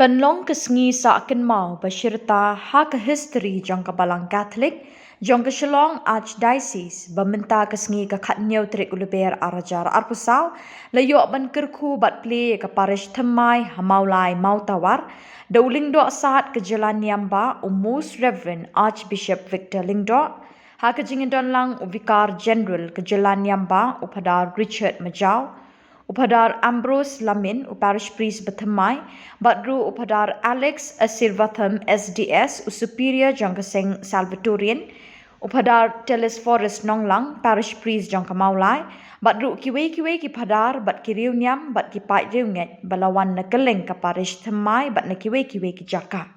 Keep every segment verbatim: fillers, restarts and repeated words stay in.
Pynlong ka sngi sah kynmaw ba shirta ha ka history jong ka Balang Catholic jong ka Shillong Archdiocese ba mynta ka sngi ka khatnïew tarik u Lber ar hajar arphew saw la ïoh ban kyrkhu bad plie ka parish thymmai ha Mawlai Mawtawar da u Lyngdoh Sad ka jylla Niam Bah u Most Reverend Archbishop Victor Lyngdoh, ha ka jingdon lang u Vicar General ka jylla Niam Bah u Phadar Richard Majaw, u Phadar Ambrose Lamin u Parish Priest bathymmai, bad ruh u Phadar Alex Asirvatham S D S u Superior jong ka seng Salvatorian, u Phadar Telesphorus Nonglang Parish Priest jong ka Mawlai, bad ruh kiwei kiwei ki phadar bad ki riewniam bad ki paid riewngeit ba la wan na kylleng ka parish thymmai bad na kiwei kiwei ki jaka.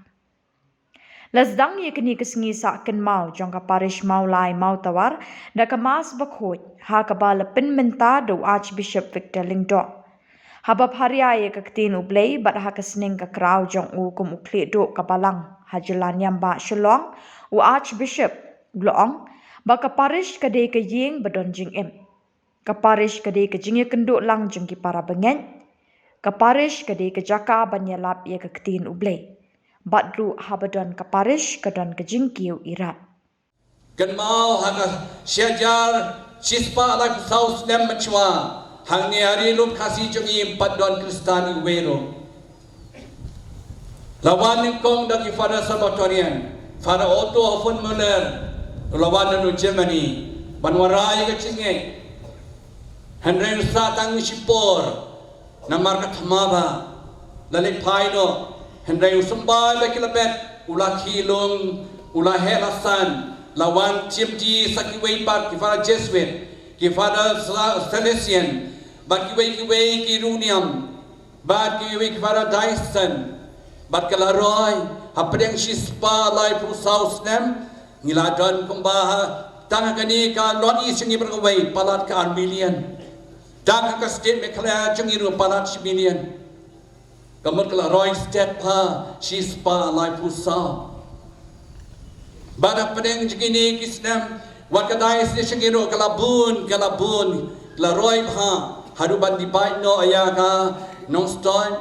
La sdang ïa kane ka sngi sah kynmaw jong ka parish Mawlai Mawtawar da ka Mass bakhuid ha kaba la pynmynta da u Archbishop Victor Lyngdoh. Haba pharia ïa ka ktien U Blei bad ha ka sneng ka kraw jong u kum u khlieh duh ka Balang ha jylla Niam Bah Shillong, u Archbishop u la ong ba ka parish ka dei ka ïing ba don jingim. Ka parish ka dei ka jingïakynduh lang jong ki para bangeit. Ka parish ka dei ka jaka ban ïalap ïa ka ktien U Blei. Bad ruh haba don ka parish ka don ka jingkiew irat. Kynmaw ha ka shi hajar shispah laiphew saw snem mynshuwa, hangne ha ri lum Khasi jong ngi ym pat don Khristan iwei ruh. La wan nyngkong da ki Father Salvatorian, Father Otto Hoffenmüller, la wan na Germany ban wanrah ïa ka jingngeit. Hynrei sa tang shipor namar ka thma ba la leit phai noh. Hynrei u symbai ba ki la bet u la khih lung, u la heh la san, la wan shim ji sa kiwei pat ki Father Jesuit, ki Father Sa-, Salesian, bad kiwei kiwei ki riewniam, bad kiwei ki Father Diocesan, bad ka la roi hapdeng shispah laiphew saw snem. Ngi la don kumba ha tang kane ka North East ngi baroh kawei palat ka ar million. Tang ka state Meghalaya jong ngi ruh palat shi million. Ka mut ka la roi state pha shispah laiphew saw. Bad hapdeng jong kine ki snem wat ka diocese jong ngi ruh ka la bun, ka la bun, ka la roi bha haduh ban divide noh ïa ka Nongstoiñ,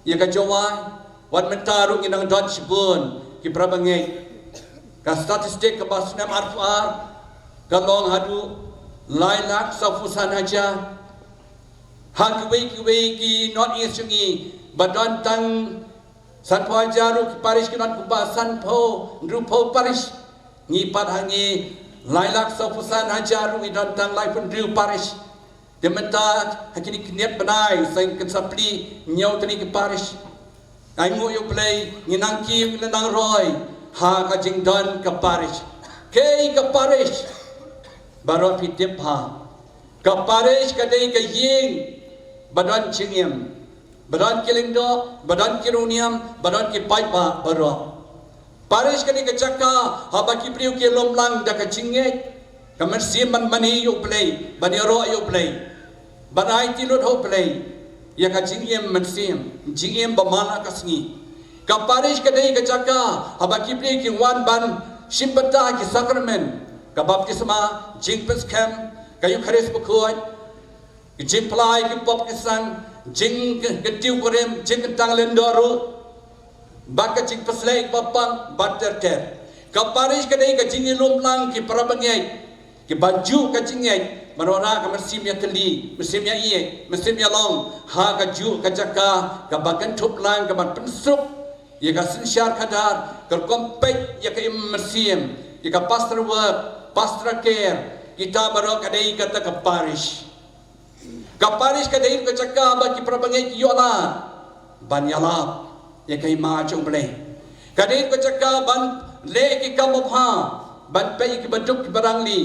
ïa ka Jowai. Wat mynta ruh ngi dang don shibun ki para bangeit. Ka statistic kaba snem arphew ar ka long haduh lai lak sawphew san hajar. Ha kiwei kiwei ki North East jong ngi ba don tang sanphew hajar ruh ki parish ki don kumba sanphew hynriewphew parish. Ngi pat ha ngi lai lak sawphew san hajar ruh ngi don tang laiphew hynriew parish. Te mynta ha kine ki khyndiat bnai seng kynsa pli hynñiew tylli ki parish. Ai nguh ïa U Blei ngi nang kiew ngi nang roi ha ka jingdon ka parish. Kaei ka parish? Baroh phi tip ha. Ka parish ka dei ka ïing ba don jingim, ba don ki lyngdoh, ba don ki riewniam, ba don ki paidbah baroh. Parish ka dei ka jaka haba ki briew ki lum lang da ka jingngeit, ka mynsiem ban mane ïa U Blei, ban ïaroh ïa U Blei, ban aiti lut ha U Blei ïa ka jingim mynsiem, jingim ba man la ka sngi. Ka parish ka dei ka jaka haba ki briew ki wan ban shim bynta ki sakramen, ka baptisma, jingpynskhem, ka Eukharist bakhuid, ka jingpyllait ki pop ki sang, jingkyntiew kurim, jingkyntang lyngdoh ruh, bad ka jingpynshlei ki bapang bad ter ter. Ka parish ka dei ka jingïalum lang ki para bangeit, ki ban juh ka jingngeit, ban wanrah ka mynsiem ïatylli, mynsiem ïaieit, mynsiem ïalong ha kajuh ka jaka kaba kynthup lang, ka ban pynsuk ïa ka synshar khadar, ka rukom peit ïa ka im mynsiem, ïa ka pastoral work, pastoral care. Kita baroh ka dei kata ka parish. Ka parish ka dei ka jaka ba ki para bangeit ki ïoh lad ban ïalap ïa ka hima jong U Blei. Ka dei ka jaka ban leh ki kam babha, ban peit ïa ki baduk ki barangli,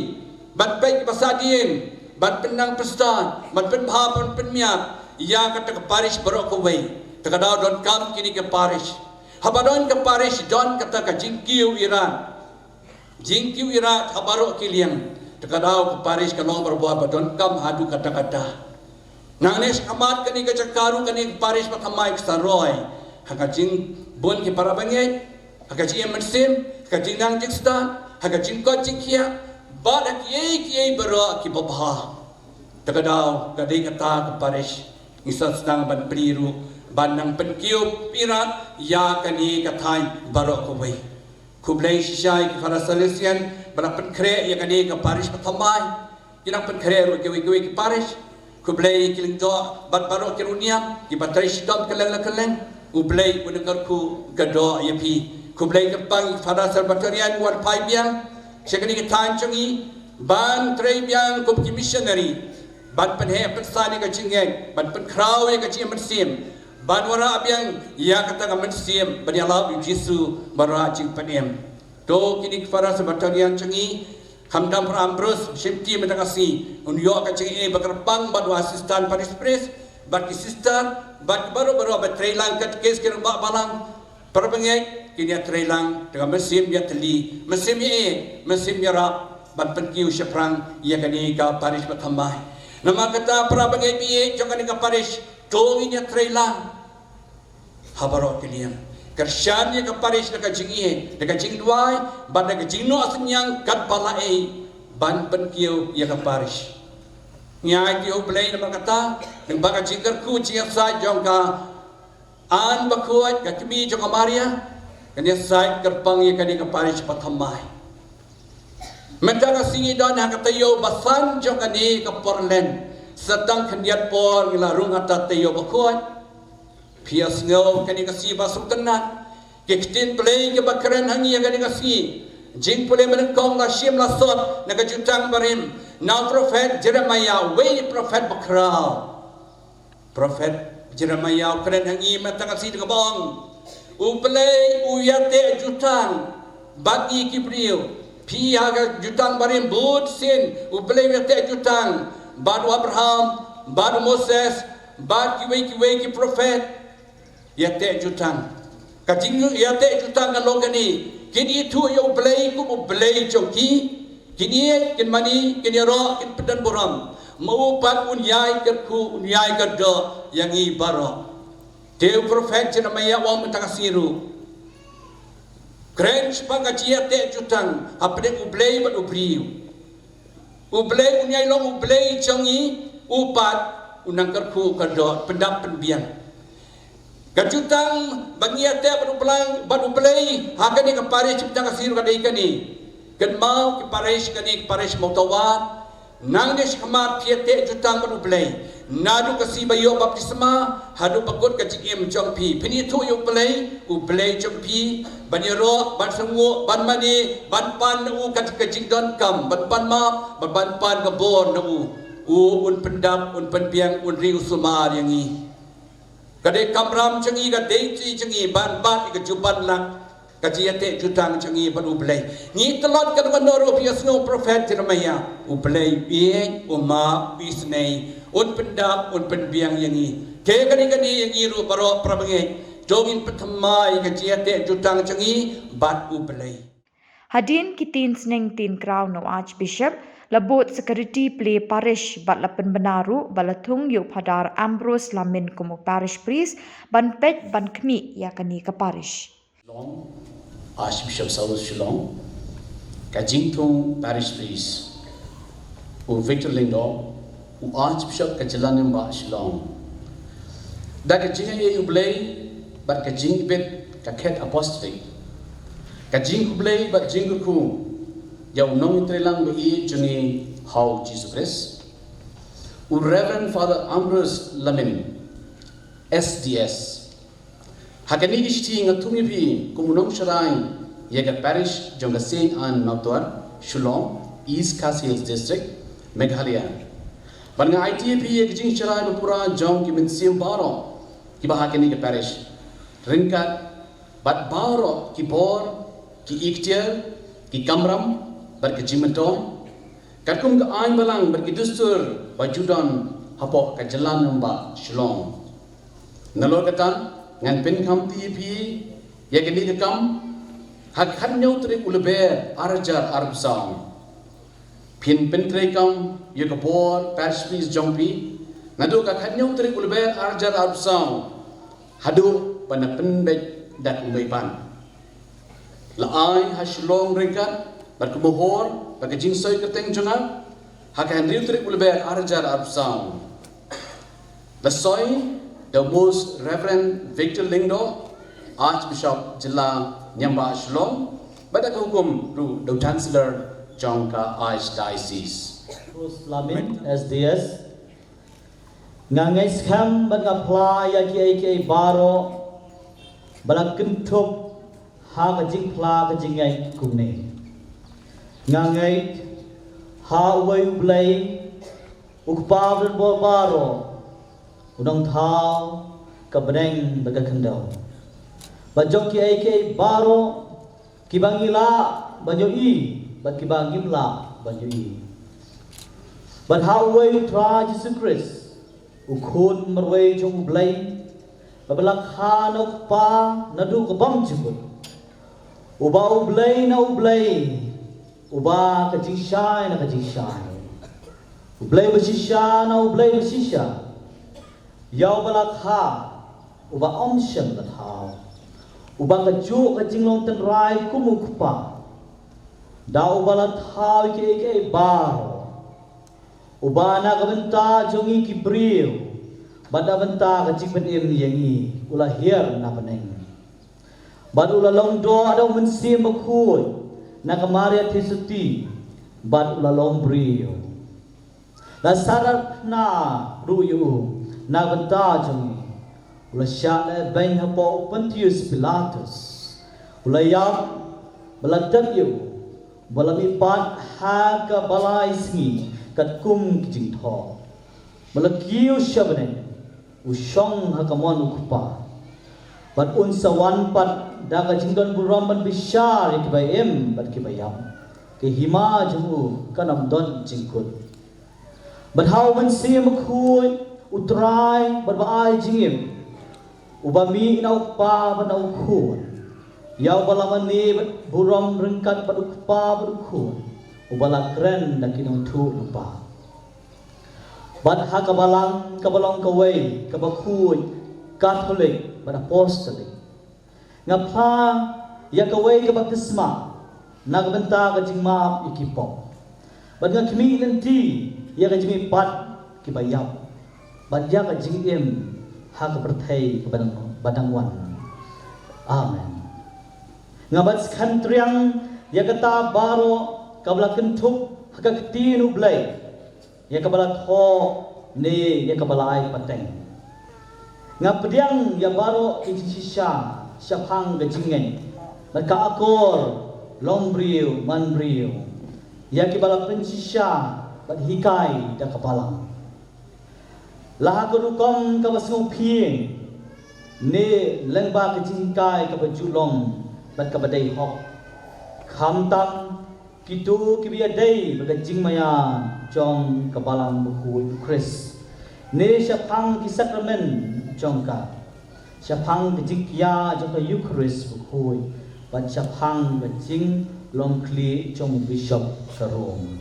ban peit ïa ki basadien, ban pynnang pynstad, ban pynbha, ban pynmiat ïa kata ka parish baroh kawei. Te ka daw donkam kine ki parish. Haba don ka parish don kata ka jingkiew irat. Jingkiew irat ha baroh ki liang. Te ka daw ka parish ka long barabor ba donkam haduh katta katta. Nangne shakhmat kane ka jaka ruh kane ka parish ba thymmai ka sa roi ha ka jingbun ki para bangeit, ha ka jingim mynsiem, ha ka jingnang jingstad, ha ka jingkoit jingkhiah, bad ha kiei kiei baroh ki babha. Te ka daw ka dei kata ka parish ngi sa sdang ban plie ruh ban nang pynkiew pyrshah ïa kane ka thaiñ baroh kawei. Khublei shisha ïa ki Father Salesian ba la pynkhreh ïa kane ka parish pathymmai. Ki nang pynkhreh ruh kiwei kiwei ki parish. Khublei ki lyngdoh bad baroh ki riewniam kiba trei shitom kylleng la kylleng. U Blei un kyrkhu kyrdoh ïa phi. Khublei kyrpang ïa Father Salvatorian wan phai biang sha kane ka thaiñ jong ngi ban trei biang kum ki missionary, ban pynheh pynsan ïa ka jingngeit, ban pynkhraw ïa ka jingmynsiem, ban wanrah biang ïa kata ka mynsiem ban ïalap ïa u Jisu ban wanrah jingpynim. To kine ki Father Salvatorian jong ngi, khamtam Father Ambrose Shimti mynta ka sngi un ïoh ka jingïeit ba kyrpang bad u assistant parish priest bad ki sister bad ki baroh baroh ba trei lang katekis, ki rangbah balang. Para bangeit, kin ïa trei lang da ka mynsiem ïatylli, mynsiem ïeit, mynsiem ïarap ban pynkiew shaphrang ïa kane ka parish pathymmai. Namar kata para bangeit ba ïeit jong kane ka parish, to ngin ïa trei lang ha baroh ki liang. Kyrshan ïa ka parish da ka jingïeit, da ka jingduwai bad da ka jingnoh synñiang katba lah ei ban pynkiew ïa ka parish. Ngi aiti ïa U Blei namar kata, namar ka jingkyrkhu jingïasaid jong ka Anne Bakhuid, ka kmie jong ka Maria, kan ïasaid kyrpang ïa kane ka parish pathymmai. Mynta ka sngi don ha ka taïew ba san jong kane ka por Lent, sa tang khyndiat por ngi la rung ha ka taïew bakhuid. Phi ïa sngew kane ka sngi ba sngewtynnat, ki ktien Blei kiba kren ha ngi ïa kane ka sngi. Jingpule ba nyngkong la shim la sot na ka Jutang Barim, na u prophet Jeremiah, uwei u prophet bakhraw. Prophet Jeremiah u kren ha ngi mynta ka sngi da kaba ong, U Blei u ïateh jutang bad ngi ki briew. Phi ha ka Jutang Barim bun sien, U Blei u ïateh jutang bad u Abraham, bad u Moses, bad kiwei kiwei ki prophet. Ïateh jutang. Ka jingïateh jutang ka long kane, kin ithuh ïa U Blei kum U Blei jong ki. Kin ïeit, kin mane, kin ïaroh, kin pyndonburom. Ma u pat un ïai kyrkhu, un ïai kyrdoh ïa ngi baroh. Te u prophet Jeremiah u ong mynta ka sngi ruh, kren shaphang ka jingïateh jutang hapdeng U Blei bad u briew. U Blei un ïai long U Blei jong ngi, u pat un nang kyrkhu kyrdoh, pyndap pynbiang. Ka jutang ba ngi ïateh bad U Blei, bad U Blei ha kane ka parish mynta ka sngi ruh ka dei kane. Kynmaw ki parish kane, ki parish Mawtawar, nangne shakhmat phi ïateh jutang bad U Blei. Naduh ka sngi ba ïoh baptisma haduh ba kut ka jingim jong phi, phin ithuh ïa U Blei, U Blei jong phi, ban ïaroh, ban sngewthuh, ban mane, ban pan na u kat ka jingdonkam, ban pan map, ban, ban pan ka bor na u. U un pyndap, un pynbiang, un ri u sumar ïa ngi. Ka dei kamram jong ngi, ka dei duty jong ngi ban bat ïa ka juban lak ka jingïateh jutang jong ngi bad U Blei. Ngi tlot katba kyndoh ruh, phi ïa sngew prophet Jeremiah, U Blei u ïeit, u map, u isynei, un pyndap, un pynbiang ïa ngi. Te kane kane ïa ngi ruh baroh para bangeit, to ngin pynthymmai ïa ka jingïateh jutang jong ngi bad U Blei. Hadien ki tien sneng tien kraw na u Archbishop, la bud security plie parish bad la pynbna ruh ba la thung ïa u Father Ambrose Lamin kum u parish priest ban peit ban khmih ïa kane ka parish. Shillong, Archbishop South Shillong, ka jingthung parish priest u Victor Lyngdoh, u Archbishop ka jylla Nongbah Shillong. Da ka jingaiei U Blei bad ka jingibit ka khet apostolic, ka jingkhublei bad jingkyrkhu ïa u nongtreilang ba ïeit jong ngi ha u Jisu Khrist, u Reverend Father Ambrose Lamin, S D S. Ha kane ka shithi nga thung ïa phi kum u nongsharai ïa ka parish jong ka Saint Anne Mawtawar, Shillong, East Khasi Hills District, Meghalaya. Bad nga aiti ïa phi ïa ka jingsharai ba pura jong ki mynsiem baroh kiba ha kane ka parish, ryngkat bad baroh ki bor, ki ikhtiar, ki kamram bad ka jingmyntoi, katkum ka aiñ balang bad ki dustur ba ju don hapoh ka jylla Nongbah Shillong. Nalor kata, ngan pynkhamti ïa phi ïa kane ka kam ha ka khathynñiew tarik u Lber ar hajar arphew saw. Phin pyntreikam ïa ka bor parish priest jong phi naduh ka khathynñiew tarik u Lber ar hajar arphew saw haduh ba na pynbeit da ka Umaipan. La ai ha Shillong ryngkat bad ka Johor bad ka jingsoi kyrteng jong nga ha ka hynriew tarik u Lber ar hajar arphew saw. La soi The Most Reverend Victor Lyngdoh, Archbishop Jylla Niambah Shillong, bad da ka hukum ruh da u Chancellor jong ka Archdiocese. Bruce Lamin, S D S. Nga ngeit skhem bad nga phla ïa kiei kiei baroh ba la kynthup ha ka jingphla ka jingngeit kumne. Nga ngeit ha uwei U Blei, U Kpa badonbor baroh, U Nongthaw ka bneng bad ka khyndew, bad jong kiei kiei baroh kiba ngi lah ban ïohi bad kiba ngim lah ban ïohi, bad ha uwei U Trai Jisu Khrist, U Khun marwei jong U Blei, ba la kha na U Kpa naduh ka bymjukut, uba U Blei na U Blei, uba ka jingshai na ka jingshai, U Blei bashisha na U Blei bashisha, ïa uba la kha, uba ym shym la thaw, uba kajuh ka jinglong tynrai kum U Kpa, da uba la thaw ïa kiei kiei baroh, uba na ka bynta jong ngi ki briew bad na bynta ka jingpynim ïa ngi u la hiar na bneng, bad u la long doh da U Mynsiem Bakhuid na ka Maria Theisotti, bad u la long briew. La sahrap na ruh ïa u na ka bynta jong ngi. U la shah lehbeiñ hapoh u Pontius Pilatus. U la ïap, ba la tep ïa u, ba la mihpat ha kaba lai sngi katkum ki jingthoh, ba la kiew sha bneng, u shong ha ka mon U Kpa, bad un sa wan pat da ka jingdon burom ban bishar ïa kiba im bad kiba ïap. Ka hima jong u kan ym don jingkut. Bad ha U Mynsiem Bakhuid, U Trai bad Uba ai jingim, uba mih na U Kpa bad na U Khun, ïa uba la mane bad burom ryngkat bad U Kpa bad U Khun, uba la kren da ki nongthuh lypa. Bad ha ka Balang kaba long kawei, kaba khuid, Katholik bad Apostolik, nga phla ïa kawei ka baptisma na ka bynta ka jingmap ïa ki pop, bad nga khmih lynti ïa ka jingmihpat kiba ïap, bad ïa ka jingim ha ka pyrthei kaba dang, ba dang wan. Amen. Nga bat skhem triang ïa kata baroh kaba la kynthup ha ka Ktien U Blei, ïa kaba la thoh ne ïa kaba la ai pateng. Nga pdiang ïa baroh ki jingshisha shaphang ka jingngeit bad ka akor longbriew manbriew, ïa kiba la pynshisha bad hikai da ka Balang, la ha ka rukom kaba sngewphieng ne lyngba ka jinghikai kaba ju long bad kaba dei hok, khamtam kito kiba ïadei bad ka jingmaïa jong ka Balang Bakhuid U Khrist, ne shaphang ki sakramen jong ka, shaphang ka jingkñia jong ka Eukharist Bakhuid, bad shaphang ka jinglong khlieh jong u Bishop ka Rome.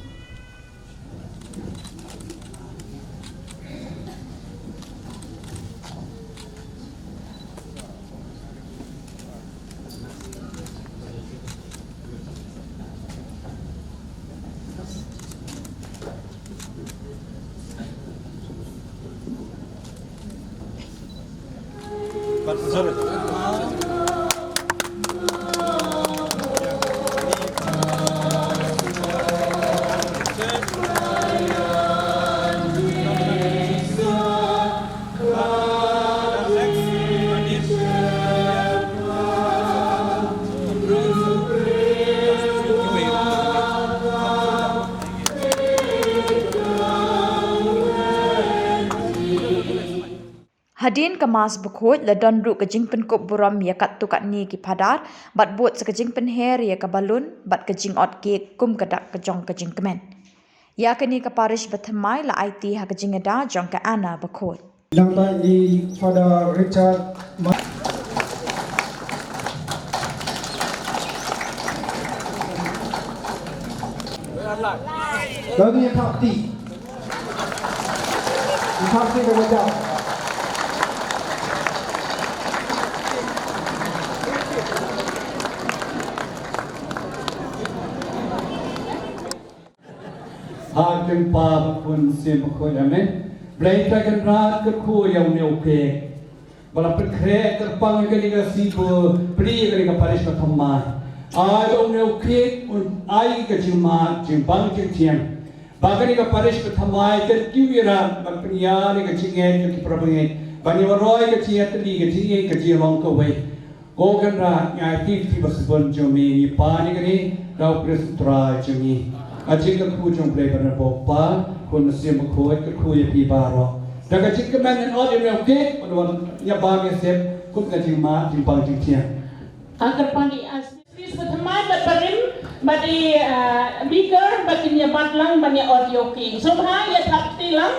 Hadien ka Mass Bakhuid la don ruh ka jingpynkup burom ïa katto katne ki phadar bad bud sa ka jingpynher ïa ka balun bad ka jingot kek kum ka dak ka jong ka jingkmen. Ïa kane ka parish bathymmai la aiti ha ka jingada jong ka Anna Bakhuid. Nangta i Father Richard Ma-, Lagi i Father. I Father ka wajah. Ha ka kyrteng Kpa bad Khun Mynsiem Bakhuid, amen. Blei Trai Kynrad, kyrkhu ïa une u kek. Ba la pynkhreh kyrpang ïa kane ka C P pli ïa kane ka parish ka thymmai. Ai ba une u khlieh un ai ka jingmad jingbang jingthiang. Ba kane ka parish ka thymmai kan kiew ïarap ban pynïar ïa ka jingngeit ka ki para bangeit. Ban ïa roi ka jingïatylli ka jingïeit ka jinglong kawei. Ko Kynrad ngi ai kti kti ba sbun jong me ngi pan ïa kane da u Khrist u Trai jong ngi. Ka jingkyrkhu jong U Blei ba na bok pa, Khun Mynsiem Bakhuid, kyrkhu ïa phi baroh. Da ka jingkmen ngan ot ïa me u khlieh, ban wan ïa bam ïa sep, kut ka jingmad, jingbang jingthiang. Ka kyrpang ïa Khrist ba thymmai bad barim, bad i, ah, beaker, bad kin ïa bat lang, ban ïa ot ïa u khlieh. Sngewbha ïa thap kti lang.